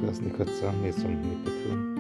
August ni khat 20 23.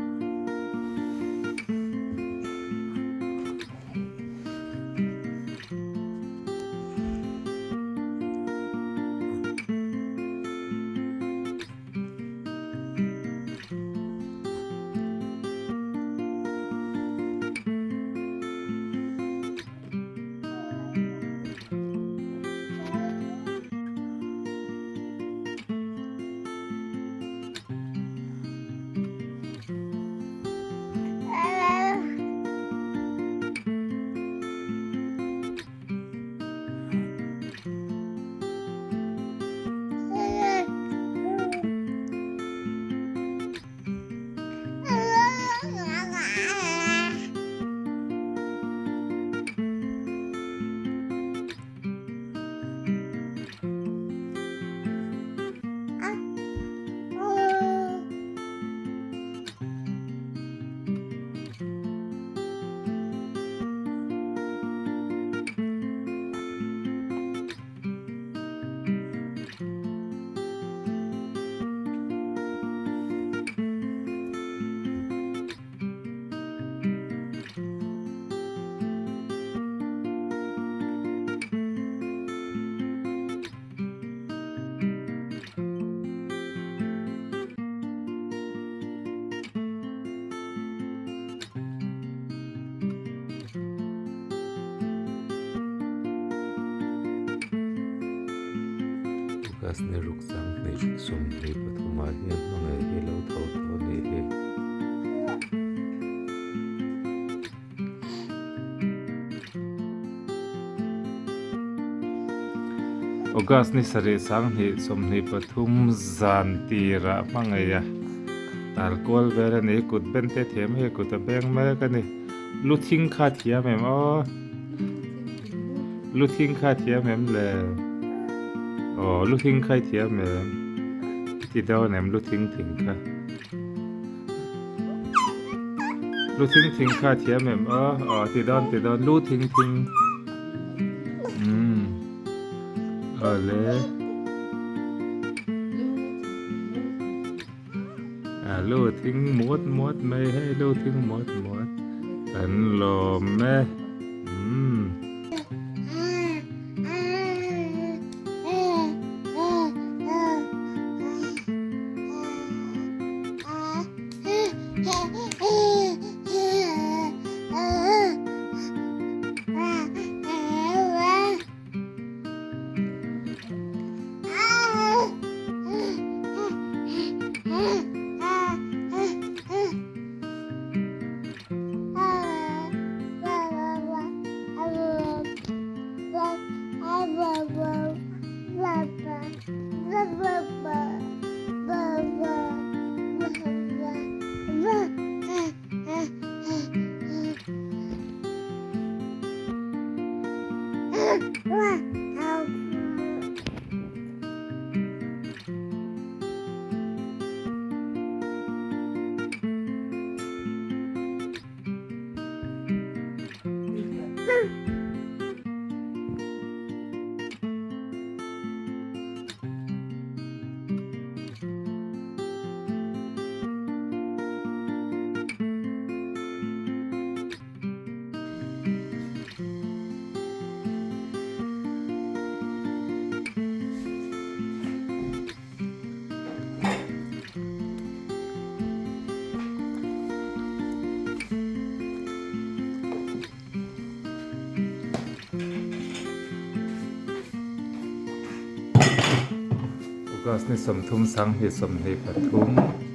August ni ruk 2023 ah hian hmangaih hi lo tho tawh a nih hi. August ni sarih 2023 zan tirah hmangaih a tar kual vel a ni. Kut ben te thiam hei kut a beng mek a ni. Lu thing kha thiam em aw? Lu thing kha thiam em le? Aw lu thing kha i thiam em? I ti dawn em lu thing thing kha? Lu thing thing kha thiam em aw aw ti dawn ti dawn lu thing thing umm awle a lu thing muat muat mai hei lu thing muat muat kan lawm e umm. August ni 30 2023.